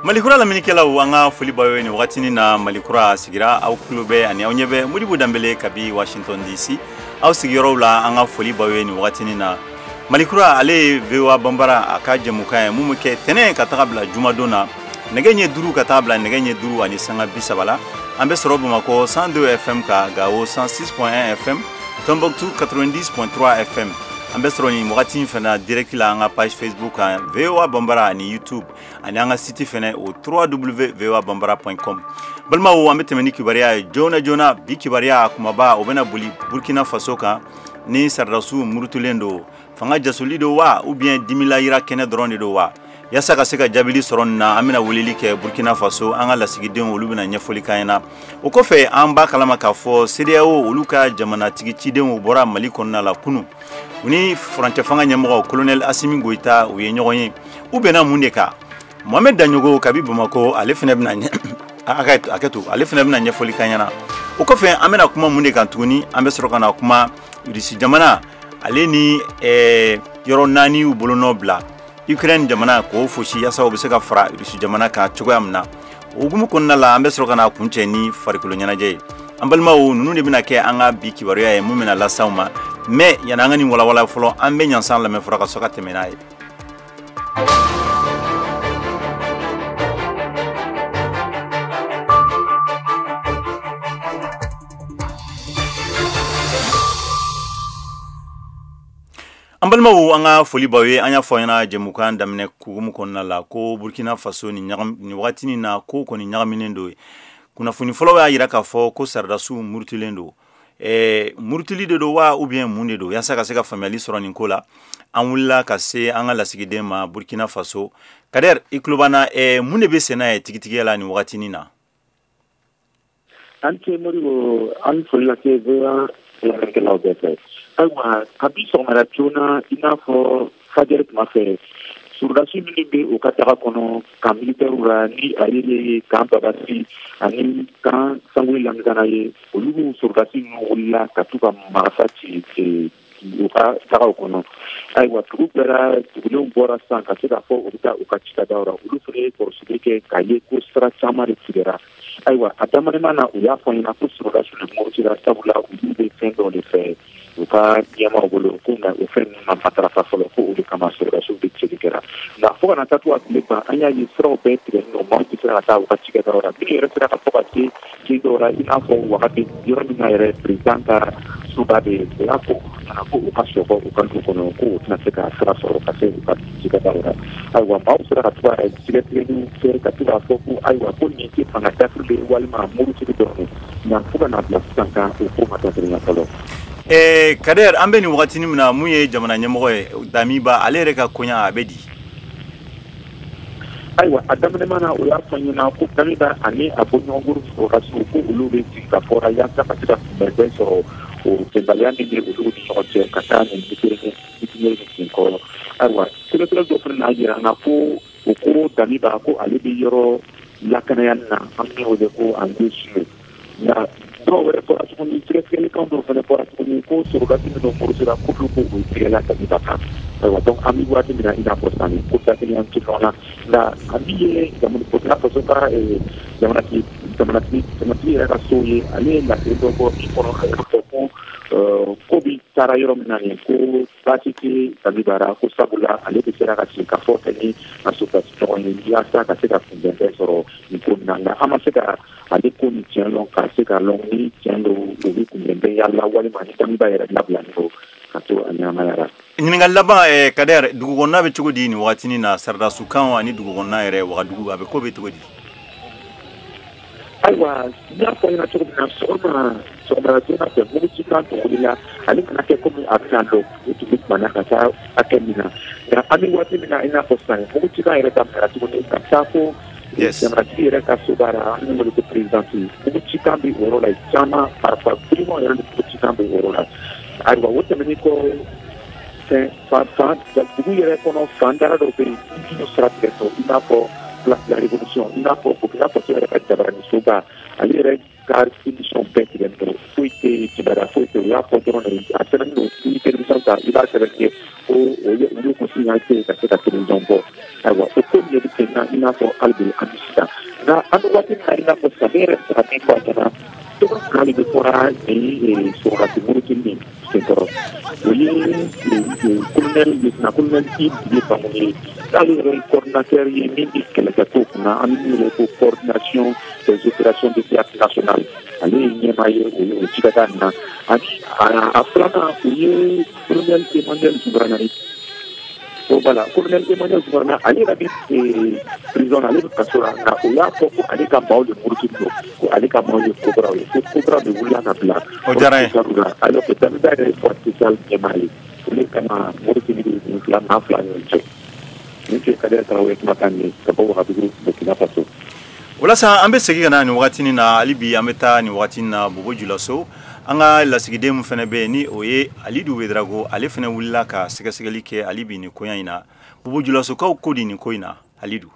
Malikura laminikɛlaw, an ka foli b'aw ye nin wagatinin na. Malikura sigira, aw tulo bɛ ani aw ɲɛ bɛ Modibo Danbele kabi Washington DC. Aw sigiyɔrɔw la, an ka foli b'aw ye nin wagatinin na. Malikura, ale ye VOA Banbara a ka jɛmukan ye mun bɛ kɛ tɛnɛ ka taga bila jumadon na, nɛgɛ ɲɛ 5 ka taa bila nɛgɛ ɲɛ 5 ni sanga 30 la. An bɛ sɔrɔ Bamakɔ 102 FM ka, Gawo 106.1 FM, Tombouctou 90.3 FM. An bɛ sɔrɔ nin wagati in fana direct la an ka page Facebook kan, VOA Banbara, ani YouTube, ani an ka site fɛnɛ, o www.voabambara.com. Balimaw, an bɛ tɛmɛ ni kibaruya ye joona joona. Bi kibaruya kumaba, o bɛna boli Burkina Faso kan ni saradasiw murutulen don. Fanga jasoli don wa, ou bien dimilayira kɛnɛ dɔrɔn de don wa? Yaasa ka se ka jaabili sɔrɔ nin na, an bɛna weleli kɛ Burkina Faso, an ka lasigidenw, olu bɛna ɲɛfɔli k'an ɲɛna. O kɔfɛ, an b'a kalama k'a fɔ CEDEAO, olu ka jamanatigi cidenw bɔra Mali kɔnɔna la kunun. U ni furancɛ fanga ɲɛmɔgɔ, colonel Asimi Goyita, u ye ɲɔgɔn ye. U bɛnna mun de kan? Mohamed Daɲogo kabi Bamakɔ, ale fana bɛna hakɛ to, ale fana bɛna ɲɛfɔli k'an ɲɛna. O kɔfɛ, an bɛna kuma mun de kan tuguni? An bɛ sɔrɔ ka na kuma Irisi jamana, ale ni yɔrɔ naani y'u bolonɔ bila Ukraine jamana k'o fosi, yaasa u bɛ se ka fara Irisi jamana kan cogoya min na. O hukumu kɔnɔna la, an bɛ sɔrɔ ka na kuncɛ ni farikolo ɲɛnajɛ ye. An balimaw, ninnu de bɛna kɛ an ka bi kibaruya ye mun bɛna las'aw ma. Mais yanni an ka nin walawala fɔlɔ, an bɛ ɲansan lamɛn fɔlɔ ka sɔrɔ ka tɛmɛ n'a ye. An balimaw, an ka foli b'aw ye. An y'a fɔ aw ɲɛna jɛmukan daminɛ hukumu kɔnɔna la ko Burkina Faso, nin wagatinin na, ko kɔni ɲagaminen don. Kunnafoni fɔlɔ y'a jira k'a fɔ ko saradasiw murutilen don. Murutili de don wa, ou bien mun de don? Yaasa ka se ka faamuyali sɔrɔ nin ko la, an wulila ka se an ka lasigiden ma Burkina Faso. Kader, i tulo b'an na? Mun de bɛ senna ye tigitigiya la nin wagatinin na? An ce Modibo, an foli lase VOA lamɛnnikɛlaw bɛɛ fɛ. Ayiwa, kabi sɔgɔmada joona, i n'a fɔ fajɛri tuma fɛ, surudasi minnu bɛ u ka daga kɔnɔ, camp militaire la, ni ale ye camp Babassi ani camp Sangoulé Lamizana ye, olu surudasi ninnu wulila ka t'u ka marifa ci u ka dagaw kɔnɔ. Ayiwa, dugu bɛɛ dugulenw bɔra sisan ka se k'a fɔ u bɛ taa u ka cikɛdaw la. Olu fana ye kɔlɔsili kɛ k'a ye ko sira caman de tigɛra. Ayiwa, a daminɛma na, u y'a fɔ ɲɛna ko surudasiw de murutira, sabula olu bɛ fɛn dɔw de fɛ u ka ɲɛmaaw bolo ko, nka o fɛn ninnu ma matarafa fɔlɔ, ko o de kama surudasiw de cili kɛra. Nka fo ka na taa to a tile ban, an y'a ye siraw bɛɛ tigɛlen don, maaw tɛ se ka taa u ka cikɛdaw la. Minnu yɛrɛ sera ka fɔ ka se kin dɔw la, i n'a fɔ wagati yɔrɔ min na yɛrɛ président ka soba bɛ yen, o y'a fɔ ɲɛna ko u ka sɔgɔ u ka du kɔnɔ, ko u tɛna se ka sira sɔrɔ ka se u ka cikɛdaw la. Ayiwa, maaw sera ka to ka sɛgɛsɛgɛliw kɛ ka to k'a fɔ ko ayiwa, ko nin tɛ fanga dafiri de ye walima murutigi dɔrɔn, nka fo ka na bila sisan kan, o ko ma dakurunya fɔlɔ. Kader, an bɛ nin wagatinin min na, mun ye jamana ɲɛmɔgɔ ye, Damiba, ale yɛrɛ ka koɲa a bɛ di? Ayiwa, a daminɛma na, o y'a fɔ ɲɛna ko Damiba ani a bɔɲɔgɔnkuru sɔrɔdasiw, ko olu bɛ sigi ka fɔra yaasa ka se ka kunbɛnfɛn sɔrɔ o bɛnbaliya min bɛ olu ni ɲɔgɔn cɛ ka taa nin mitinɛri nin senkɔrɔ. Ayiwa, sɛgɛsɛgɛli dɔ fana n'a jira an na ko o ko Damiba, ko ale bɛ yɔrɔ lakanayani na, an bɛ wele ko en lieu sûr. Nka dɔw wɛrɛ fɔra tuguni, sɛgɛsɛgɛlikan dɔw fana fɔra tuguni ko sɔrɔdasi minnu murutira, k'olu ko o tigɛla Damiba kan. Ayiwa, donc an bɛ waati min na, i n'a fɔ sisan, ko dakelenya tɛ ɲɔgɔn na. Nka a min ye jamana Burkina Faso ka jamanatigi yɛrɛ ka so ye, ale ye laseli dɔ bɔ min kɔnɔ, a y'a fɔ ko ko bi taara yɔrɔ min na nin, ko baasi tɛ Damiba ra, ko sabula ale bɛ sera ka sigi ka fɔ kɛ ni a sɔrɔdasi ɲɔgɔn ye yaasa ka se ka kunbɛnfɛn sɔrɔ nin ko nin na. Nka an ma se ka ale ko nin tiɲɛ lɔn, ka se ka lɔn ni tiɲɛ don u bɛ kunbɛnfɛn yala walima ni Damiba yɛrɛ labilalen don ka to a ɲɛnamaya la. Ɲininkali laban, Kader, dugu kɔnɔna bɛ cogo di nin wagatinin na? Saradasukan ani dugu kɔnɔna yɛrɛ, Wagadugu, a bɛ ko bɛ cogo di? Ayiwa, n y'a fɔ ɲɛna cogo min na, sɔgɔma sɔgɔmada joona fɛ, mugucikan tun wulila. Ale kana kɛ komi a bɛna lɔ, o tun bɛ tuma ka taa hakɛ min na. Nka an bɛ waati min na, i n'a fɔ sisan, mugucikan yɛrɛ daminɛra tuguni ka taa fo jamanatigi yɛrɛ ka soba la, an bɛ wele ko présidence. Mugucikan bɛ o yɔrɔ la caman, marifa girimanw yɛrɛ ni mugucikan bɛ o yɔrɔ la. Ayiwa, o tɛmɛnen kɔ, fɛn fan fan dugu yɛrɛ kɔnɔ, fan dara dɔw bɛ yen minnu sira tigɛ tɔ, i n'a fɔ place de la Révolution, i n'a fɔ Burkina Faso yɛrɛ ka jabaraninsoba, ale yɛrɛ ka émission bɛɛ tigɛ don, foyi tɛ yen, kibaruya foyi tɛ yen. U y'a fɔ dɔrɔn de, a sɛbɛnnen don, ni télévision ta, i b'a sɛbɛn ye ko o ye olu ko signal tɛ yen ka se ka télévision bɔ. Ayiwa o ko nin de bɛ sen na i n'a fɔ hali bi an bɛ sisan nka an bɛ waati min na i n'a fɔ sisan ne yɛrɛ bɛ se ka min fɔ a ɲɛna tɔgɔ fila de bɛ fɔra nin sɔrɔdasi muruti nin senkɔrɔ o ye colonel lieutenant colonel Yves Didier Bamouni ye n'ale yɛrɛ ye coordinateur ye min bɛ kɛlɛkɛkow kunna an bɛ min wele ko coordination des opérations de théâtre national ale ye ɲɛmaa ye o cikɛda nin na ani a filanan o ye colonel Emmanuel Zougrana ye. Voilà, colonel Emmanuel Zougrana ale yɛrɛ bɛ prison na ale bɛ kaso la nka o y'a fɔ ko ale ka maaw de muruti don ko ale ka maaw ye Cobra ye ko Cobra de wulila ka bila. O diyara n ye. Alors que Damiba yɛrɛ ye force spéciale ɲɛmaa ye o de kama muruti bɛ nin fila maa fila ni ɲɔgɔn cɛ. Nin tun ye Kader Tarawele kumakan ye ka bɔ Wagadugu Burkina Faso. Walasa an bɛ segin ka na nin wagatinin na hali bi an bɛ taa nin wagatinin na Bobo Julaso an ka lasigiden min fana bɛ yen ni o ye Alidu Wedrago ale fana wulila ka sɛgɛsɛgɛli kɛ hali bi nin koɲa in na Bobo Julasokaw ko di nin ko in na Alidu.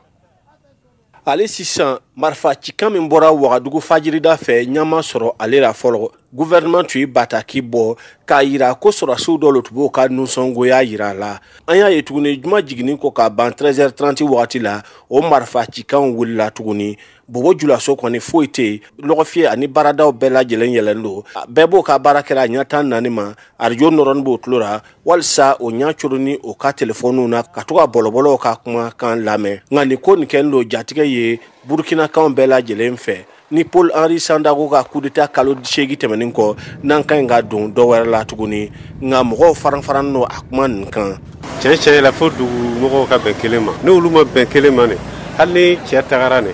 Ale sisan marifa cikan min bɔra Wagadugu fajirida fɛ ɲama sɔrɔ ale la fɔlɔ gouvernement tun ye bataki bɔ k'a yira ko sɔrɔdasiw dɔw tun b'o ka nisɔngoya yira a la. An y'a ye tuguni juma jiginni kɔ ka ban 13h30 wagati la o marifa cikanw wulila tuguni. Bobo Julaso kɔni foyi tɛ yen lɔgɔfiyɛ ani baaradaw bɛɛ lajɛlen yɛlɛn don bɛɛ b'o ka baara kɛra a ɲɛ 14 ma arajo nɔrɔnin b'o tulo la walisa o ɲɛ coro ni o ka telefɔniw na ka to ka bɔlɔbɔlɔw ka kumakan lamɛn. Nka nin ko nin kɛlen don jatigɛ ye Burukinakanw bɛɛ lajɛlen fɛ ni Paul Henri Sandaogo ka coup d'état kalo 8 tɛmɛnen kɔ n'an ka ɲi ka don dɔ wɛrɛ la tuguni nka mɔgɔw faran-faran don a kuma nin kan. Tiɲɛ tiɲɛ la fo dugumɔgɔw ka bɛn kelen ma n'olu ma bɛn kelen ma nin hali ni cɛ tagara nin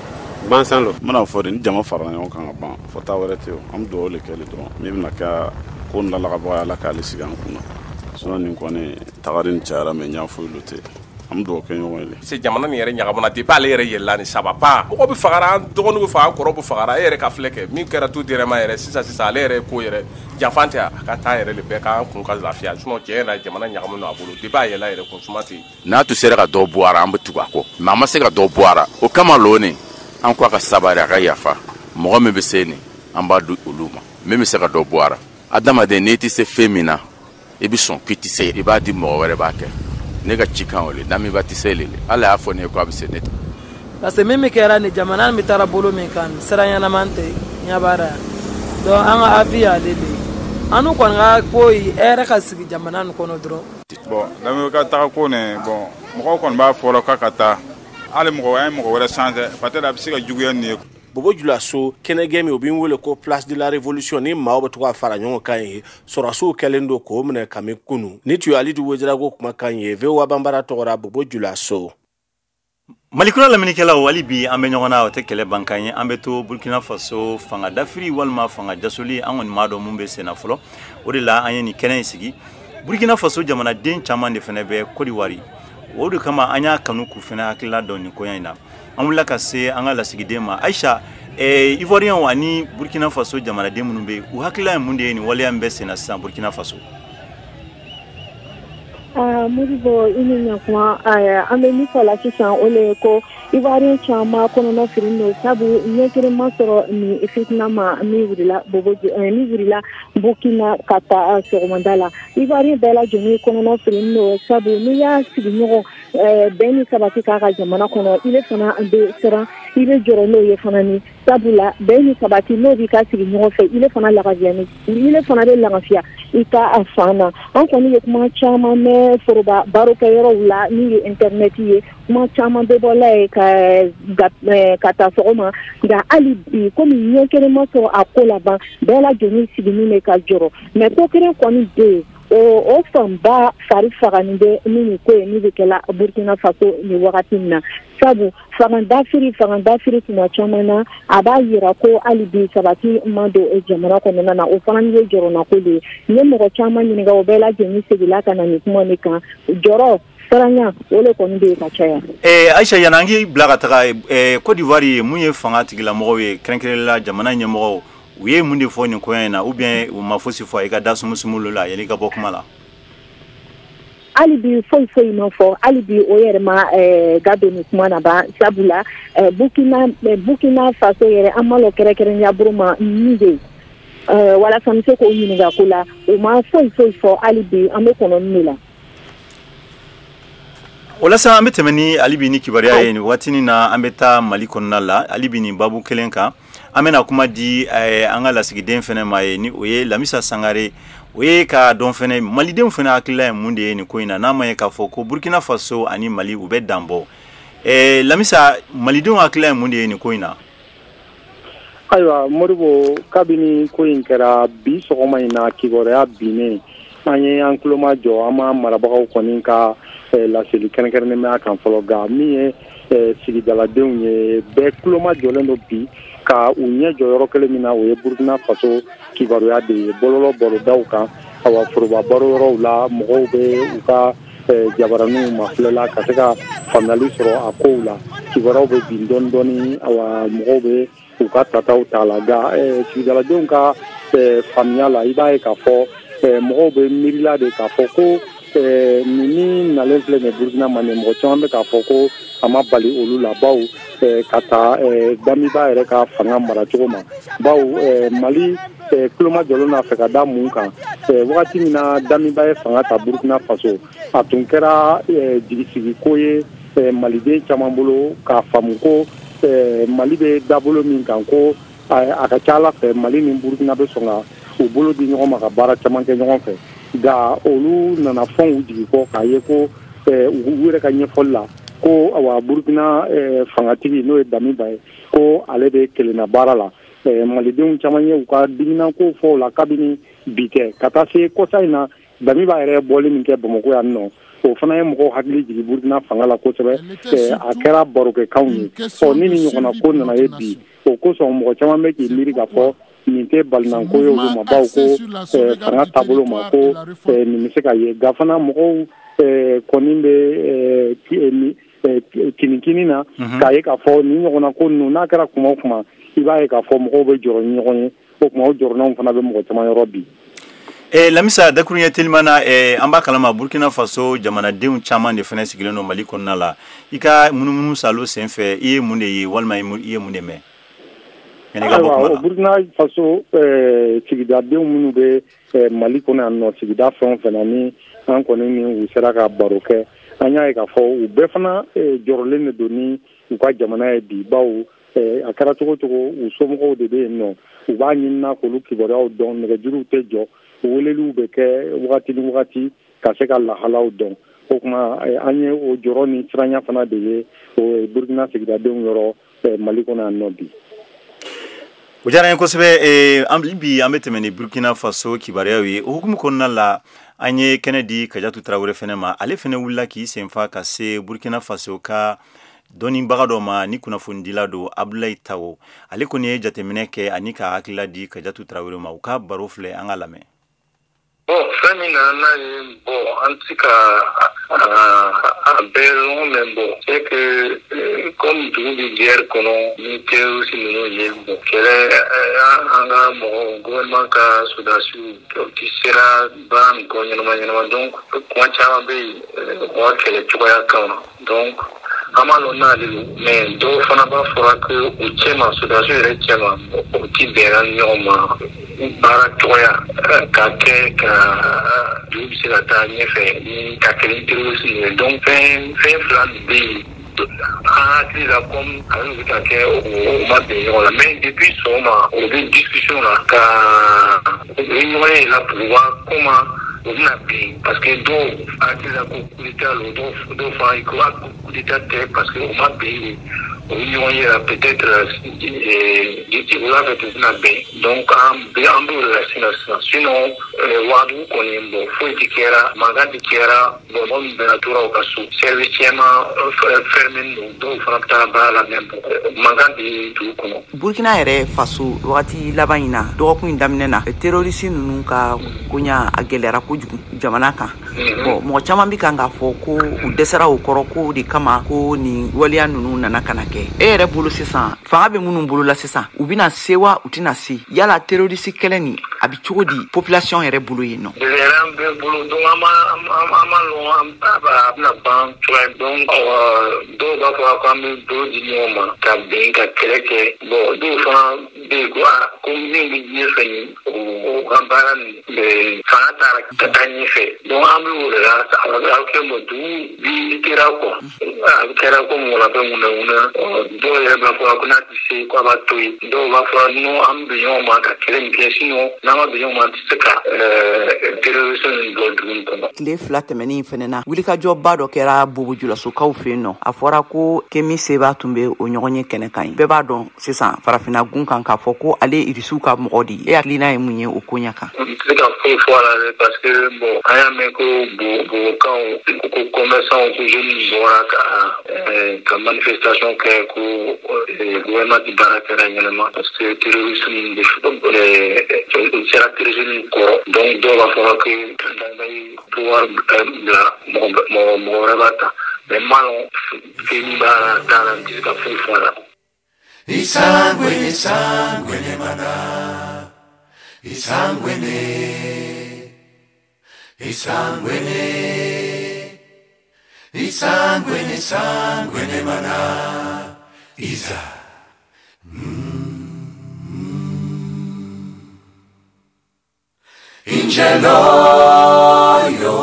gansan lo. N bɛna fɔ de ni jama farala ɲɔgɔn kan ka ban fɔta wɛrɛ tɛ o an bɛ dugawu de kɛ dɔrɔn min bɛna kɛ ko nin lalakabɔ Ala k'ale sigi an kunna sinon nin kɔni tagari nin cayara mɛ ɲa foyi lo tɛ an bɛ dugawu kɛ ɲɔgɔn ye de. Se jamana nin yɛrɛ ɲagamana depuis ale yɛrɛ yɛlɛla nin ça va pas mɔgɔ bɛ fagara an dɔgɔninw bɛ faga an kɔrɔw bɛ fagara e yɛrɛ ka filɛ kɛ min kɛra tout dernièrement yɛrɛ sisan sisan ale yɛrɛ ko yɛrɛ janfan tɛ a ka taa yɛrɛ de bɛɛ k'an kun ka lafiya sinon tiɲɛ yɛrɛ la jamana ɲagaminen don a bolo depuis a yɛlɛla yɛrɛ kun suma tɛ yen. N'a tun sera ka dɔ bɔ a ra an bɛ tugu a kɔ mais an ma se ka dɔ bɔ a ra o kama lon an ko a ka sabari a ka yafa mɔgɔ min bɛ se nin an b'a di olu ma min bɛ se ka dɔ bɔ a ra adamaden n'i tɛ se fɛn min na i bɛ sɔn k'i tɛ se i b'a di mɔgɔ wɛrɛ b'a kɛ ne ka cikan o le Damiba tɛ se le Ala y'a fɔ ne ye ko a bɛ se ne tɛ. Parce que min bɛ kɛra nin jamana min taara bolo min kan sira ɲɛnama tɛ ɲɛ b'a la yan donc an ka avis y'ale de ye an n'u kɔni ka ko ye hɛrɛ ka sigi jamana nin kɔnɔ dɔrɔn. Bon Damiba ka taga ko nin bon mɔgɔw kɔni b'a fɔ la k'a ka taa hali mɔgɔ an ye mɔgɔ wɛrɛ sanfɛ peut-être a bɛ se ka juguya nin ye. Bobo Julaso kɛnɛgɛn min o bɛ wele ko place de la révolution ni maaw bɛ to ka fara ɲɔgɔn kan ye sɔrɔdasiw kɛlen don k'o minɛ kami kunu ni tun ye Alidu Wedrago kumakan ye VOA Banbara tɔgɔra Bobo Julaso. Malikura lamɛnnikɛlaw hali bi an bɛ ɲɔgɔn na o tɛ kɛlɛ bankan ye an bɛ to Burkina Faso fanga dafiri walima fanga jasoli an kɔni m'a dɔn mun bɛ sen na fɔlɔ o de la an ye nin kɛnɛ in sigi Burkina Faso jamanaden caman de fana bɛ Côte d'Ivoire o de kama an y'a kanu k'u fana hakilila dɔn nin koɲa in na an wulila ka se an ka lasigiden ma Aïcha Ivoirien ani Burkina Faso jamanaden minnu bɛ yen u hakilila ye mun de ye nin waleya min bɛ sen na sisan Burkina Faso. Modibo i ni ɲakuma an bɛ min fɔ la sisan o le ye ko Ivoirien caman kɔnɔna fili don sabu ɲɛ kelen ma sɔrɔ nin fitina ma min wulila Bobo min wulila Burkina ka taa sɔgɔmada la Ivoirien bɛɛ lajɛlen kɔnɔna fili don sabu n'i y'a sigiɲɔgɔn bɛn ni sabati k'a ka jamana kɔnɔ ile fana bɛ siran i bɛ jɔrɔ n'o ye fana ni sabula bɛn ni sabati n'o b'i ka sigiɲɔgɔn fɛ ile fana lagafiyani ile fana bɛ lagafiya i ka fan na an kɔni ye kuma caman mɛn foroba barokɛyɔrɔw la min ye internet ye kuma caman bɛ bɔla ye ka taa sɔgɔma nka hali bi komi ɲɛ kelen ma sɔrɔ a ko laban bɛɛ lajɛlen sigilen bɛ ka jɔrɔ mais ko kelen kɔni bɛ yen o fanba fari faganin bɛ ni nin ko ye min bɛ kɛla Burkina Faso nin wagati in na sabu fanga dafiri tuma caman na a b'a yira ko hali bi sabati ma don jamana kɔnɔna na o fana ye jɔrɔnako de ye n ye mɔgɔ caman ɲininka o bɛɛ lajɛlen seginna ka na nin kuma nin kan jɔrɔ saranya o de kɔni bɛ yen ka caya. Aïcha yanni an k'i bila ka taga Côte d'Ivoire ye mun ye fanga tigilamɔgɔw ye kɛrɛnkɛrɛnnenya la jamana ɲɛmɔgɔw u ye mun de fɔ nin koɲɛ in na ou bien u ma fosi fɔ i ka da sumusumu la yanni i ka bɔ kuma la. Hali bi foyi foyi ma fɔ hali bi o yɛrɛ ma ga don nin kuma na ban sabula Burkina Faso yɛrɛ an ma lɔ kɛrɛnkɛrɛnnenya bolo ma min bɛ yen walasa n bɛ se k'o ɲininka ko la u ma foyi foyi fɔ hali bi an bɛ kɔnɔni de la. O la sa, an bɛ tɛmɛ ni hali bi ni kibaruya ye. Nin waatinin na, an bɛ taa Mali kɔnɔna la hali bi nin babu kelen kan. An bɛna kuma di an ka lasigiden fɛnɛ ma ye, ni o ye Lamisa Sangare. O ye k'a dɔn fɛnɛ, malidenw fɛnɛ hakilila ye mun de ye nin ko in na, n'a ma ye k'a fɔ ko Burkina Faso ani Mali, u bɛ dan bɔ. Lamisa, malidenw hakilila ye mun de ye nin ko in na? Ayiwa Modibo, kabini ko in kɛra bi sɔgɔma in na, kibaruya binnen, an ye an tuloma jɔ, an ma marabagaw kɔni ka laseli kɛrɛnkɛrɛnnen bɛ a kan fɔlɔ. Nka min ye sigidaladenw ye, bɛɛ tuloma jɔlen don bi ka u ɲɛ jɔ yɔrɔ kelen min na, o ye Burukina Faso kibaruya de ye. Bɔlɔlɔ barodaw kan, awa, foroba baro yɔrɔw la, mɔgɔw bɛ u ka jabaraninw mafilɛ ka se ka faamuyali sɔrɔ a kow la. Kibaruyaw bɛ bin dɔɔni dɔɔni, awa, mɔgɔw bɛ u ka tataw t'a la. Nka sigidaladenw ka faamuya la, i b'a ye k'a fɔ mɔgɔw bɛ miirila de k'a fɔ ko nin min nalen filɛ nin Burukina ma nin, mɔgɔ caman bɛ k'a fɔ ko a ma bali olu la, baw ka taa Damiba yɛrɛ ka fanga maracogo ma, baw Mali tuloma jɔlen n'a fɛ ka da mun kan? Wagati min na Damiba ye fanga ta Burukina Faso, a tun kɛra jigisigi ko ye maliden caman bolo k'a faamu ko Mali bɛ dabolo min kan, ko a ka ca ala fɛ, Mali ni Burukina bɛ sɔn ka u bolo di ɲɔgɔn ma ka baara caman kɛ ɲɔgɔn fɛ. Nka olu nana fɔn u jigi kɔ k'a ye ko u yɛrɛ ka ɲɛfɔli la ko awa, Burukina fangatigi, n'o ye Damiba ye, ko ale bɛ kelenna baara la. Malidenw caman ye u ka diminanko fɔ o la kabini bi tɛ ka taa se kɔsa in na. Damiba yɛrɛ bɔli min kɛ Bamakɔ yan nɔ, o fana ye mɔgɔw hakili jigin Burukina fanga la kosɛbɛ. A kɛra barokɛkanw ye. Ɔ ni nin ɲɔgɔnna ko nana ye bi, o kosɔn mɔgɔ caman bɛ k'i miiri k'a fɔ nin tɛ balinanko ye olu ma, baw ko fanga taabolo ma, ko nin bɛ se ka ye. Nka fana mɔgɔw kɔni bɛ kinikini na k'a ye k'a fɔ nin ɲɔgɔnna ko ninnu, n'a kɛra kuma o kuma, i b'a ye k'a fɔ mɔgɔw bɛ jɔrɔ ni ɲɔgɔn ye. O tuma, o jɔrɔnaw fana bɛ mɔgɔ caman yɔrɔ bi. Lamisa, dakuruɲɛ teliman na, an b'a kalama Burkina Faso jamanadenw caman de fana sigilen don Mali kɔnɔna la. I ka munumunu salo senfɛ, i ye mun de ye walima i ye mun de mɛn? Ayiwa, Burkina Faso sigidadenw minnu bɛ Mali kɔnɔ yan nɔ, sigida fɛn o fɛn na, ni an kɔni ni u sera ka baro kɛ, an y'a ye k'a fɔ u bɛɛ fana jɔrɔlen de don ni u ka jamana ye bi, bawo a kɛra cogo cogo, u somɔgɔw de bɛ yen nɔ. U b'a ɲinina k'olu kibaruyaw dɔn. Nɛgɛjuruw tɛ jɔ, weleliw bɛ kɛ wagati ni wagati ka se ka lahalaw dɔn. O tuma, an ye o jɔrɔ ni siranya fana de ye o Burukina sigidadenw yɔrɔ Mali kɔnɔ yan nɔ bi. O diyara n ye kosɛbɛ. An bi, an bɛ tɛmɛ ni Burkina Faso kibaruyaw ye. O hukumu kɔnɔna la, an ye kɛnɛ di Kajatu Tarawele fɛnɛ ma. Ale fɛnɛ wulila k'i senfa ka se Burkina Faso ka dɔnnibaga dɔ ma, ni kunnafonidila don, Abulayi Tawo. Ale kɔni ye jateminɛ kɛ ani ka hakilila di Kajatu Tarawele ma. U ka baro filɛ, an ka lamɛn. Bon, fɛn min nana n'a ye, bon, an tɛ se ka a bɛɛ lɔn, mais bon, c'est que comme dugu bɛ guerre kɔnɔ ni terroriste ninnu ye, bon, kɛlɛ, an ka mɔgɔw, gouvernement ka soldats ti sera baara nin kɔ ɲɛnama ɲɛnama. Donc kuma caman bɛ yen u ka kɛlɛ cogoya kama. Donc an b'a lɔn n'ale don, mais dɔw fana b'a fɔra ko u cɛma, soldats yɛrɛ cɛma, u ti bɛnna ni ɲɔgɔn ma baara cogoya ka kɛ ka dugu bɛ se ka taa ɲɛfɛ ni ka kɛ ni terroriste ye. Donc fɛn fila bɛ yen an hakili la, comme ale bɛ ka kɛ, o ma bɛn ɲɔgɔn la. Mais depuis sɔgɔma, o bɛ discussion la ka u bɛ ɲɔgɔn ye la pour voir comment u bɛna bin, parce que dɔw hakili la ko coup d'état lo, dɔw fana ko coup d'état tɛ, parce que o ma bɛn yen. U bɛ ɲɔgɔn ye la, peut-être d'ici wula fɛ u bɛna bɛn. Donc an b'o de la sisan. Sinon Wagadugu kɔni, bon, foyi ti kɛra, mankan ti kɛra. Bon, mɔgɔ min bɛna tora u ka so, service caman fermé don, dɔw fana bɛ taa baara la, mais bon, mankan tɛ dugu kɔnɔ. Burkina yɛrɛ faso, wagati laban in na, dɔgɔkun in daminɛ na, terroriste ninnu ka koɲa a gɛlɛyara kojugu jamana kan. Bon, mɔgɔ caman bi kan k'a fɔ ko u dɛsɛra o kɔrɔ, ko de kama ko nin waleya ninnu nana ka na kɛ. E yɛrɛ bolo sisan, fanga bɛ minnu bolo la sisan, u bɛna se wa, u tɛna se? Yala terroriste kɛlɛ nin a A bɛ cogo di population yɛrɛ bolo yen nɔ? Gɛlɛyara an bɛɛ bolo, donc an ma lɔn a bɛna ban cogoya. Donc dɔw b'a fɔ k'an bɛ bolo di ɲɔgɔn ma ka bɛn ka kɛlɛ kɛ. Bon, dɔw fana bɛ yen ko min bɛ ɲɛfɛ nin, o ka baara nin fanga taara ka taa ɲɛfɛ. Donc an bɛ o de la, a bɛ kɛ mɔ dugu bi kɛra quoi, a kɛra ko mɔgɔ la bɛ ŋunɛ. Dɔw yɛrɛ b'a fɔ ko n'a tɛ se k'a b'a to yen, dɔw b'a fɔ non, an bɛ ɲɔgɔn ma ka kɛlɛ nin kɛ, sinon n'an ma bɛn ɲɔgɔn ma, an tɛ se ka terrorisme nin bɔ dugu in kɔnɔ. Tile 2 tɛmɛnen fɛnɛ na, wulikajɔba dɔ kɛra Bobo-Julasokaw fɛ yen nɔ. A fɔra ko Kemi Seba tun bɛ o ɲɔgɔn ye kɛnɛ kan ye. Bɛɛ b'a dɔn sisan farafinna gun kan k'a fɔ ko ale irisiw ka mɔgɔ de ye. E hakilina ye mun ye o koɲɛ kan? N tɛ se ka foyi fɔ a la dɛ, parce que bon, an y'a mɛn ko Bobokaw ko commerçant ko jeunes bɔra ka manifestation kɛ ko gouvernement ti baara kɛra ɲɛnama, parce que terrorisme de sera terrorisme kɔrɔ. Donc dɔw b'a fɔ ko pouvoir bila mɔgɔ wɛrɛ b'a ta, mais n m'a lɔn fɛn min b'a la t'a la, n tɛ se ka foyi fɔ a la. Isangwene, sangwene mana, isangwene, isangwene, isangwene, sangwene mana, isa. Injelo yo,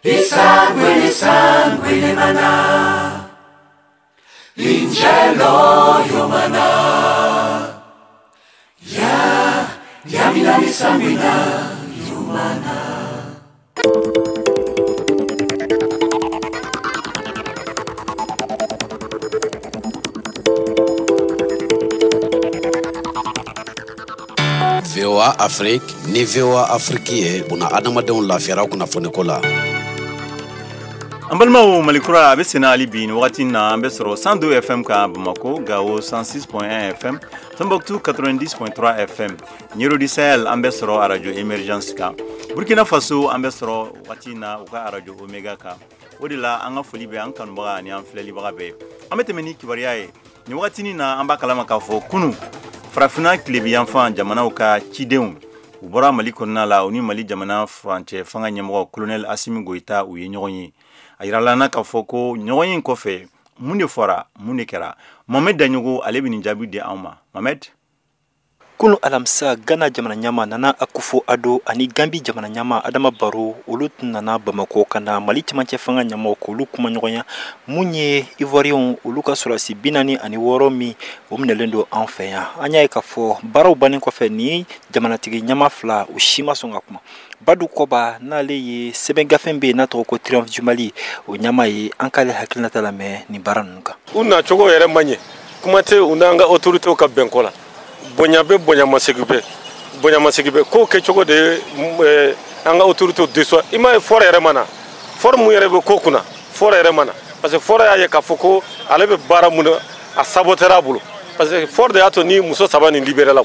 isangwene, sangwene mana. Injelo yo mana, ya yamina misangwina yo mana. VOA Afrique ni VOA Afrique ye buna adamadenw lafiyara kunnafoniko la. An balimaw, Malikura a bɛ senna hali bi nin wagati na. An bɛ sɔrɔ 102 FM kan Bamako, Gao 106.1 FM, Tombouctou 90.3 FM, Nioro du Sahel an bɛ sɔrɔ radio Emergence kan, Burkina Faso an bɛ sɔrɔ wagati na u ka radio Omega kan. O de la an ka foli bɛ an kanubaga ani an filɛlibaga bɛɛ. An bɛ tɛmɛ ni kibaruya ye nin wagati na. An b'a kalama k'a fɔ kunun farafinna tilebiyanfan jamanaw ka cidenw u bɔra Mali kɔnɔna la, u ni Mali jamana furancɛ fanga ɲɛmɔgɔ colonel Assimi Goïta u ye ɲɔgɔn ye. A yirala an na k'a fɔ ko ɲɔgɔn ye kɔfɛ, mun de fɔra, mun de kɛra? Mohamed Daɲogo ale bɛ nin jaabi di anw ma. Mohamed. Kunu alamisa, Ghana jamana ɲama Nana Akufo Addo ani Gambi jamana ɲama Adama Barrow, olu tun nana Bamako ka na Mali cɛmancɛ fanga ɲɛmɔgɔ k'olu kuma ɲɔgɔnya mun ye Ivoiriyɛnw olu ka sɔrɔdasi 46 min o minɛlen don an fɛ yan. An y'a ye k'a fɔ baaraw bannen kɔfɛ, ni jamanatigi ɲama fila u si ma sɔn ka kuma. Badu Kɔba, n'ale ye sɛbɛn gafe bɛ yen n'a tɔgɔ ko Triomphe du Mali, o ɲama ye, an k'ale hakilinata lamɛn nin baara ninnu kan. U nacogo yɛrɛ man ɲɛ, kuma tɛ u n'an ka autorités ka bɛnko la. Bonya bɛ, bonyamasegin bɛ, bonyamasegin bɛ. Kow kɛcogo de ye an ka autorités déçoit. I m'a ye Faure yɛrɛ ma na, Faure mun yɛrɛ bɛ ko kunna, Faure yɛrɛ ma na, parce que Faure y'a ye k'a fɔ ko ale bɛ baara mun na, a sabotera a bolo, parce que Faure de y'a to ni muso saba nin libéré la.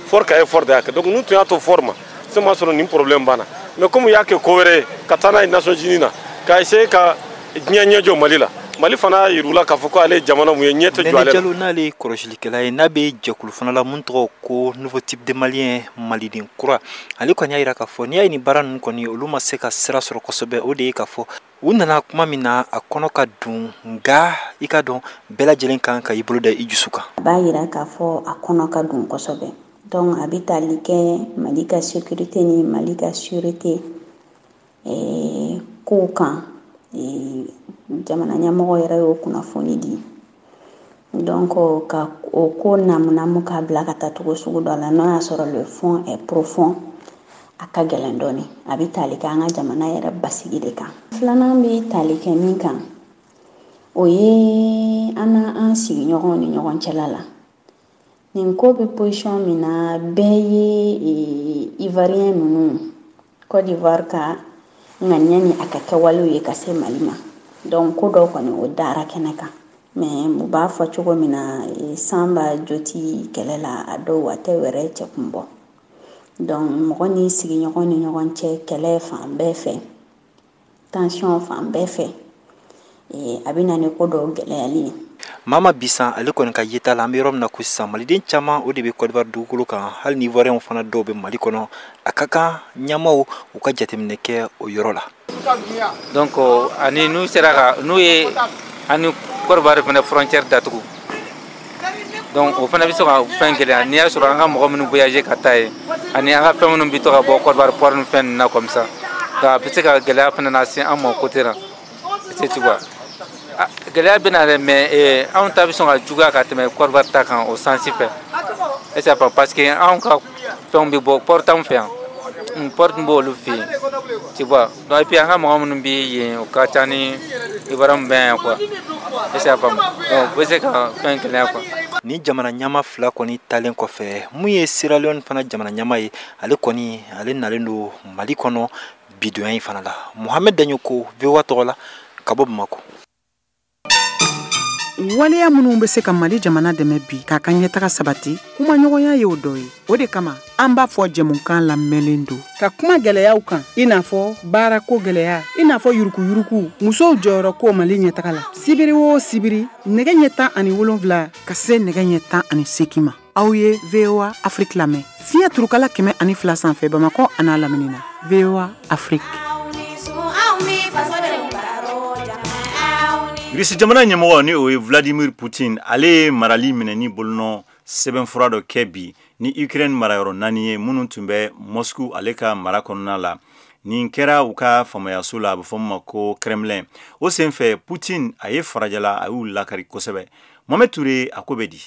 Faure ka effort de y'a kɛ. Donc n'u tun y'a to Faure ma, se m'a sɔrɔ nin problème banna. Mais comme u y'a kɛ ko wɛrɛ ye ka taa n'a ye Nations Unies na ka essayer ka diɲɛ ɲɛ jɔ Mali la, Mali fana y'a yir'u la k'a fɔ ko ale ye jamana mun ye, ɲɛ tɛ jɔ ale la. Nɛnɛ Jalo, n'ale ye kɔlɔsilikɛla ye, n'a bɛ jɛkulu fana la mun tɔgɔ ko Nouveau Type de Malien, Maliden kura, ale kɔni y'a yira k'a fɔ n'i y'a ye nin baara ninnu kɔni olu ma se ka sira sɔrɔ kosɛbɛ, o de ye k'a fɔ u nana kuma min na a kɔnɔ ka dun, nka i ka dɔn bɛɛ lajɛlen kan ka i bolo da i dusu kan. A b'a yira k'a fɔ a kɔnɔ ka dun kosɛbɛ. Donc a bɛ tali kɛ Mali ka sécurité ni Mali ka sûreté kow kan. Jamana ɲɛmɔgɔ yɛrɛ y'o kunnafoni di. Donc ka o ko namunamu k'a bila ka taa cogo sugu dɔ la, n'o y'a sɔrɔ le fond est profond, a ka gɛlɛn dɔɔni. A bɛ tali kɛ an ka jamana yɛrɛ basigi de kan. Filanan bɛ tali kɛ min kan, o ye an n'an sigiɲɔgɔnw ni ɲɔgɔn cɛla la. Nin ko bɛ position min na, bɛɛ ye Ivoirien ninnu, Côte d'Ivoire ka ŋaniya ni a ka kɛwalew ye ka se Mali ma. Donc ko dɔw kɔni o dara kɛnɛ kan. Mais u b'a fɔ cogo min na, san b'a joti kɛlɛ la, a dɔw a tɛ wɛrɛ cɛ kun bɔ. Donc mɔgɔ ni sigiɲɔgɔn ni ɲɔgɔn cɛ kɛlɛ fan bɛɛ fɛ, tension fan bɛɛ fɛ, a bɛ na ni ko dɔw gɛlɛyali ye. Mama Bisan ale kɔni ka yeta la, an bɛ yɔrɔ min na ko sisan maliden caman o de bɛ Côte d'Ivoire dugukolo kan, hali ni Ivoiriyɛnw fana dɔw bɛ Mali kɔnɔ. A ka kan ɲɛmaaw u ka jateminɛ kɛ o yɔrɔ la. Donc ani n'u sera ka n'u ye ani Côte d'Ivoire fana frontière datugu, donc o fana bɛ se ka fɛn gɛlɛya. N'i y'a sɔrɔ an ka mɔgɔ minnu voyager ka taa yen, ani an ka fɛn minnu bɛ to ka bɔ Côte d'Ivoire port ni fɛn ninnu na comme ça, donc a bɛ se ka gɛlɛya fana lase an ma o côté la. C'est, tu vois, gɛlɛya bɛ na dɛ, mais anw ta bɛ sɔn ka juguya ka tɛmɛ Côte d'Ivoire ta kan o sens fɛ. Est ce que parce que anw ka fɛnw bɛ bɔ port t'anw fɛ yan, port tun b'olu fɛ yen, tu vois. Donc et puis an ka mɔgɔ minnu bɛ yen, o ka ca ni Ivoirien min bɛ yan quoi. Est ce que a faamu? Donc o bɛ se ka fɛn gɛlɛya quoi. Ni jamana ɲama fila kɔni talen kɔfɛ, mun ye Sierra Leone fana jamana ɲama ye, ale kɔni ale nalen don Mali kɔnɔ bidonya in fana la. Mohamed Dagnoko, VOA tɔgɔ la ka bɔ Bamakɔ. Waleya minnu bɛ se ka Mali jamana dɛmɛ bi k'a ka ɲɛtaga sabati, kumaɲɔgɔnya y'o dɔ ye. O de kama an b'a fɔ jɛmukan lamɛnlen don ka kuma gɛlɛyaw kan, i n'a fɔ baarako gɛlɛya, i n'a fɔ yurukuyuruku, musow jɔyɔrɔ ko Mali ɲɛtaga la. Sibiri o sibiri, nɛgɛ ɲɛ 17 ka se nɛgɛ ɲɛ 18 ma, aw ye VOA Afrique lamɛn fiɲɛ turukala 102 sanfɛ Bamakɔ an'a lamini na. VOA Afrique. Irisi jamana ɲɛmɔgɔ, ni o ye Vladimir Putin, ale ye marali minɛni bolonɔ sɛbɛnfura dɔ kɛ bi ni Ukraine marayɔrɔ naani ye minnu tun bɛ Moscou ale ka mara kɔnɔna la. Nin kɛra u ka faamayaso la, a bɛ fɔ min ma ko Kremlin. O senfɛ, Putin a ye farajɛla a y'u lakari kosɛbɛ. Mohamed Touré, a ko bɛ di?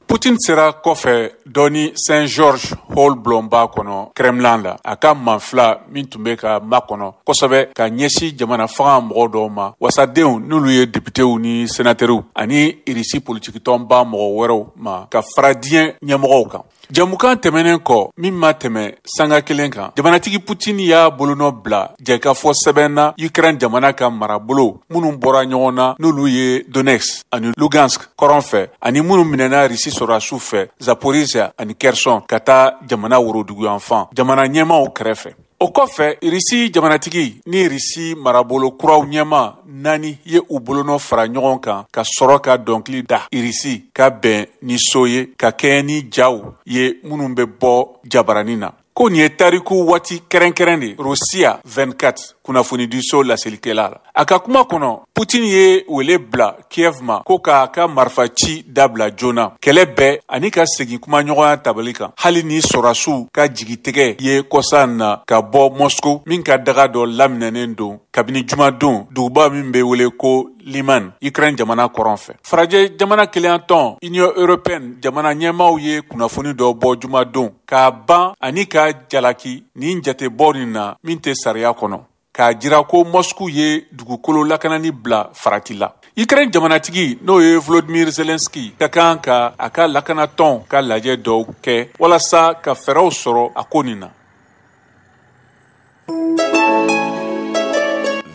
Putin sera kɔfɛ dɔɔni Saint George Hall bulonba kɔnɔ Kremlin la, a ka manfila min tun bɛ ka makɔnɔ kosɛbɛ ka ɲɛsin jamana fanga mɔgɔ dɔw ma, wasadenw n'olu ye députéw ni sénateurw ani Irisi politikitɔnba mɔgɔ wɛrɛw ma, ka fara diɲɛ ɲɛmɔgɔw kan. Jamukan tɛmɛnen kɔ min ma tɛmɛ sanga kelen kan, jamanatigi Putin y'a bolonɔ bila jɛkafɔ sɛbɛn na Ukraine jamana ka marabolo minnu bɔra ɲɔgɔn na, n'olu ye Donetsk ani Lugansk kɔrɔn fɛ, ani minnu minɛna Risi sɔrɔdasiw fɛ Zaporizhia ani Kherson ka taa jamana woroduguyanfan jamana ɲɛmaaw kɛrɛfɛ. O kɔfɛ, Irisi jamanatigi ni Irisi marabolo kuraw ɲɛma naani ye u bolonɔ fara ɲɔgɔn kan ka sɔrɔ ka dɔnkili da Irisi ka bɛn ni so ye, ka kɛɲɛ ni jaw ye minnu bɛ bɔ jabaranin na, ko nin ye tariku waati kɛrɛnkɛrɛn de. Rossiya 24 kunnafonidiso laselikɛla la, a ka kuma kɔnɔ, Putin ye wele bila Kiev ma ko k'a ka marifa ci dabila joona kɛlɛ bɛɛ ani ka segin kumaɲɔgɔnya tabali kan, hali ni sɔrɔdasiw ka jigitigɛ ye kɔsa na ka bɔ Moscou min ka daga dɔ laminɛnen don kabini jumadon duguba min bɛ wele ko Liman, Ukraine jamana kɔrɔn fɛ. Farajɛ jamana keleyatɔn Union européenne jamana ɲɛmaaw ye kunnafoni dɔ bɔ jumadon k'a ban ani ka jalaki nin jatebɔ nin na min tɛ sariya kɔnɔ, k'a jira ko Moscou ye dugukolo lakanani bila farati la. Ukraine jamanatigi, n'o ye Volodymyr Zelensky, ka kan ka a ka lakanatɔn ka lajɛ dɔw kɛ walasa ka fɛɛrɛw sɔrɔ a ko nin na.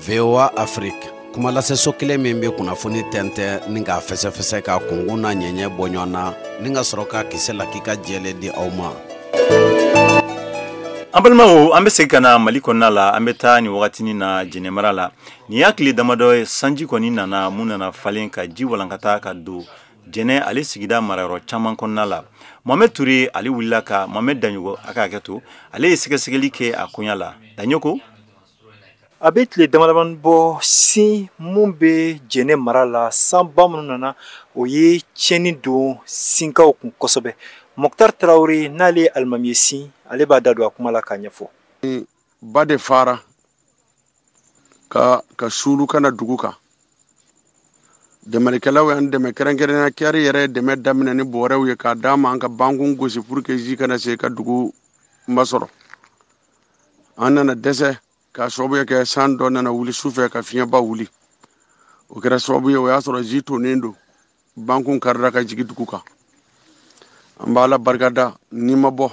VOA Afrique, kumalaseso kelen min bɛ kunnafoni tɛntɛn ni k'a fɛsɛfɛsɛ, ka kunkun n'a ɲɛɲɛ bɔ ɲɔgɔn na, ni ka sɔrɔ ka kisɛ lakika jɛlen di aw ma. An balimaw, an bɛ segin ka na Mali kɔnɔna la. An bɛ taa nin wagatinin na Jɛnɛ mara la. Nin y'a tile damadɔ ye, sanji kɔni nana mun nana falen ka ji walankata ka don Jɛnɛ ale sigida marayɔrɔ caman kɔnɔna la. Mohamed Touré ale wulila ka Mohamed Daɲogo, a ka hakɛ to, ale ye sɛgɛsɛgɛli kɛ a koɲa la. Daɲogo. A bɛ tile damadamani bɔ, sin mun bɛ Jɛnɛ mara la, sanba minnu nana, o ye tiɲɛni don sinkaw kun kosɛbɛ. Mokhtar Traoré, n'ale ye alimami ye sin, ale b'a da don a kuma la k'a ɲɛfɔ. Ba de fara ka sulu kana dugu kan. Dɛmɛlikɛlaw y'an dɛmɛ, kɛrɛnkɛrɛnnenya CARE yɛrɛ ye dɛmɛ daminɛ ni bɔrɛw ye k'a d'an ma, an ka bankun gosi pour que ji kana se ka dugu masɔrɔ. An nana dɛsɛ k'a sababu kɛ san dɔ nana wuli su fɛ ka fiɲɛba wuli. O kɛra sababu ye, o y'a sɔrɔ ji tonnen don, bankun karila ka jigin dugu kan. An b'a barika da ni ma bɔ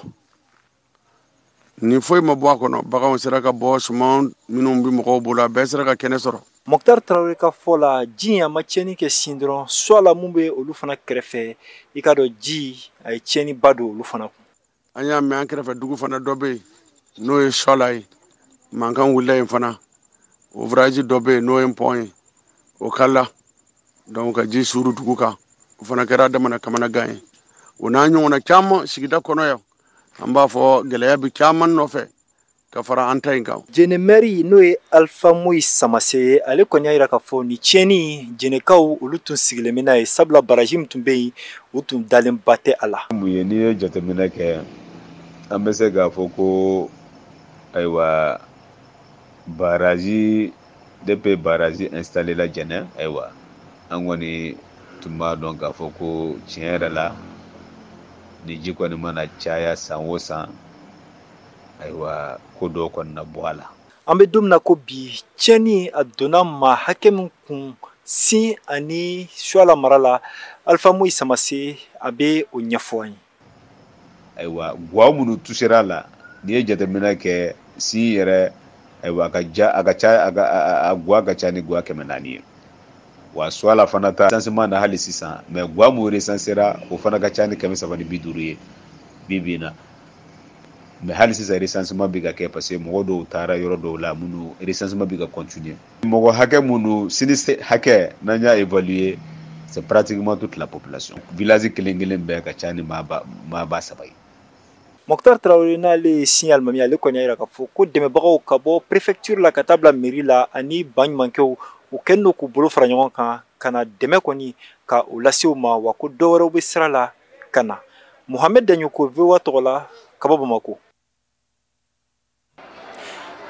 ni foyi ma bɔ a kɔnɔ, baganw sera ka bɔ, suman minnu bɛ mɔgɔw bolo, a bɛɛ sera ka kɛnɛ sɔrɔ. Mokhtar Traoré ka fɔ la, ji in a ma tiɲɛni kɛ sin dɔrɔn, so la mun bɛ olu fana kɛrɛfɛ, i ka dɔn ji a ye tiɲɛniba don olu fana kun. An y'a mɛn an kɛrɛfɛ dugu fana dɔ bɛ yen n'o ye Sɔla ye, mankan wulila yen fana. Ouvrage dɔ bɛ yen n'o ye pont ye, o kala. Donc ka ji suuru dugu kan, o fana kɛra damana kamanagan ye. O n'a ɲɔgɔnna caman sigida kɔnɔ yan, an b'a fɔ gɛlɛya bɛ caman nɔfɛ ka fara an ta in kan. Jene mɛri n'o ye Alpha Moyi Samase ye, ale kɔni y'a jira k'a fɔ ni tiɲɛni Jenekaw olu tun sigilen bɛ n'a ye, sabula baraji min tun bɛ yen, u tun dalenba tɛ a la. Mun ye, n'i ye jateminɛ kɛ, an bɛ se k'a fɔ ko ayiwa baraji, depuis baraji installé la Jɛnɛ, ayiwa an kɔni tun b'a dɔn k'a fɔ ko tiɲɛ yɛrɛ la ni ji kɔni mana caya san o san, ayiwa ko dɔw kɔni na bɔ a la. An bɛ don min na ko bi, tiɲɛni a donna maa hakɛ min kun Sin ani Suala mara la, Alpha Moyi Samase a bɛ o ɲɛfɔ an ye. Ayiwa guwa minnu tusera la, n'i ye jateminɛ kɛ Sin yɛrɛ, ayiwa a ka ja a ka ca a ka a guwa ka ca ni guwa 400 ye. Wa Suala fana ta recensement na hali sisan, mais guwa mun recensera o fana ka ca ni 350 ye bi bi in na. Mais hali sisan recensement bɛ ka kɛ, parce que mɔgɔ dɔw taara yɔrɔ dɔw la minnu recensement bɛ ka continuer. Mɔgɔ hakɛ minnu sinistre hakɛ n'an y'a évaluer, c'est pratiquement toute la population. Village kelen kelen bɛɛ ka ca ni maa 3000 ye. Mokhtar Traoré n'ale ye Sin alimami, ale kɔni y'a jira k'a fɔ ko dɛmɛbagaw ka bɔ préfecture la ka taa bila mairie la ani baɲumankɛw, u kɛlen don k'u bolo fara ɲɔgɔn kan ka na dɛmɛ kɔni ka o lase u ma, wa ko dɔwɛrɛw bɛ sira la ka na. Mohamed Daɲoko, VOA tɔgɔ la ka bɔ Bamakɔ.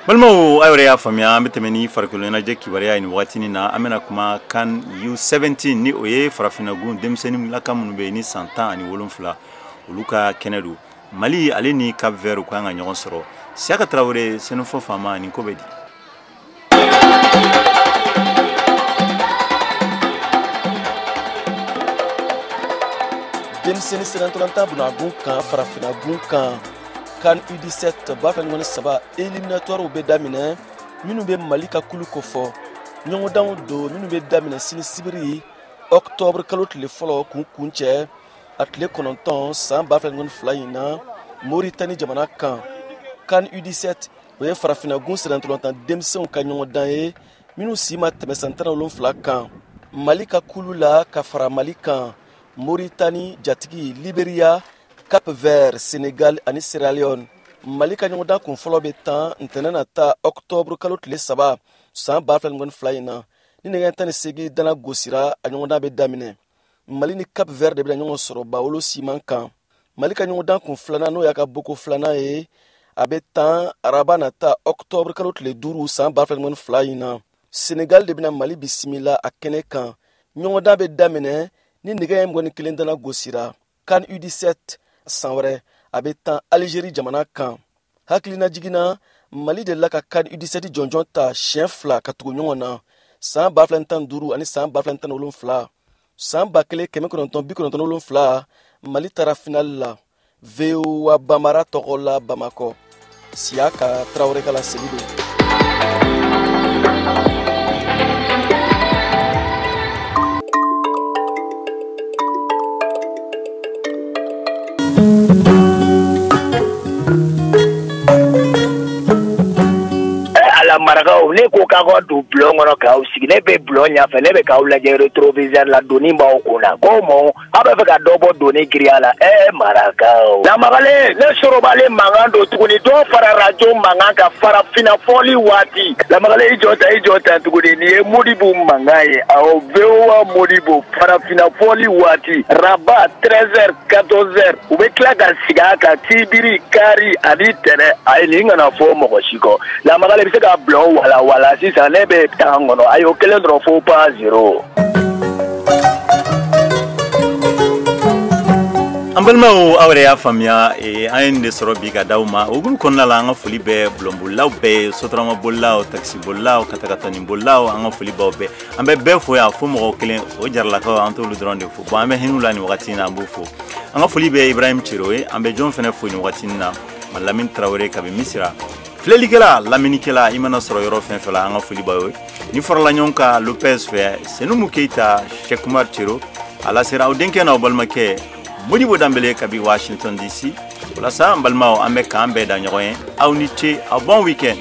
Balimaw, aw yɛrɛ y'a faamuya, an bɛ tɛmɛ ni farikolo ɲɛnajɛ kibaruya ye nin wagatinin na. An bɛna kuma CAN U17, ni o ye farafinnagun denmisɛnnin laka minnu bɛ yen ni san 17, olu ka kɛnɛ don. Mali ale ni Cap Vert u kan ka ɲɔgɔn sɔrɔ. Siyaka Tarawele, Sɛnɛfɔ faama, nin ko bɛ di? Denmisɛnnin sennantolatan bunagun kan farafinnagun kan CAN U17 2023 éliminatoires bɛ daminɛ minnu bɛ Mali ka kulu kofɔ. Ɲɔgɔndanw don minnu bɛ daminɛ sini sibiri octobre kalo tile fɔlɔ k'u kuncɛ a tile 9 san 2022 in na Mauritanie jamana kan. CAN U17 o ye farafinnagun sennantolatan denmisɛnw ka ɲɔgɔndan ye minnu si ma tɛmɛ san 17 kan. Mali ka kulu la ka fara Mali kan, Mauritanie jatigi, Liberia, Cap Vert, Sénégal ani Sierra Leone. Mali ka ɲɔgɔndan kun fɔlɔ bɛ tan ntɛnɛn nata octobre kalo tile 3 san 2022 in na. Ni nɛgɛ 18 dana gosira, a ɲɔgɔndan bɛ daminɛ. Mali ni Cap Vert de bɛna ɲɔgɔn sɔrɔ Bawolo siman kan. Mali ka ɲɔgɔndan kun filanan, n'o y'a ka boko filanan ye, a bɛ tan araba nata octobre kalo tile 5 san 2022 in na. Sénégal de bɛna Mali bisimila a kɛnɛ kan. Ɲɔgɔndan bɛ daminɛ ni nɛgɛ 21 dana gosira. CAN U17 san wɛrɛ a bɛ tan Algérie jamana kan. Hakilina jiginna, Mali delila ka CAN U17 jɔnjɔn ta siɲɛ 2 ka tugu ɲɔgɔn na san 2015 ani san 2017. San 1997 Mali taara finale la. VOA Bambara tɔgɔ la Bamakɔ, Siyaka Tarawele ka laseli don. Ala marakaw, ne ko k'aw ka don bulon kɔnɔ k'aw sigi, ne bɛ bulon ɲɛfɛ, ne bɛ k'aw lajɛ rétroviseur la, doni b'aw kun na. Ko mɔ aw bɛ fɛ ka dɔ bɔ doni giriya la. Marakaw, lamagalen, ne sorobalen mankan don tuguni, dɔ fara radio mankan kan farafinna fɔli waati. Lamagalen, i jɔ tan tuguni, nin ye Modibo mankan ye. Awɔ, VOA Modibo farafinna fɔli waati, Rabat 13h 14h, u bɛ tila ka sigi a kan sibiri, kari ani tɛnɛ. Ayi, nin kana fɔ mɔgɔ si kɔ. Lamagalen bɛ se ka bulon wala wala sisan, ne bɛ tan kɔnɔ. Ayi, o kelen dɔrɔn, fo pas zéro. An balimaw, aw yɛrɛ y'a faamuya, an ye nin de sɔrɔ bi ka d'aw ma. O hukumu kɔnɔna la, an ka foli bɛ bulonbolilaw bɛɛ, sotarama-bolilaw, takisibolilaw, katakatanin-bolilaw, an ka foli b'aw bɛɛ. An bɛ bɛɛ fo yan, fo mɔgɔ kelen, o jaralakaw, an t'olu dɔrɔn de fo. Bon, an bɛ hin'u la nin wagati in na, an b'u fo. An ka foli bɛ Ibrahim Cero ye, an bɛ jɔn fɛnɛ fo nin wagati in na, Malamine Traoré kabi Misira. Filɛlikɛla, lamɛnnikɛla, i mana sɔrɔ yɔrɔ fɛn fɛn la, an ka foli b'aw ye. Ni farala ɲɔgɔn kan Lopez fɛ, Senumu Keyita, Cheikh Kumar Cero, a lasera aw denkɛ n'aw balimakɛ Modibo Danbele kabi Washington DC. Walasa an balimaw, an bɛ k'an bɛɛ da ɲɔgɔn ye. Aw ni ce, aw bon week-end.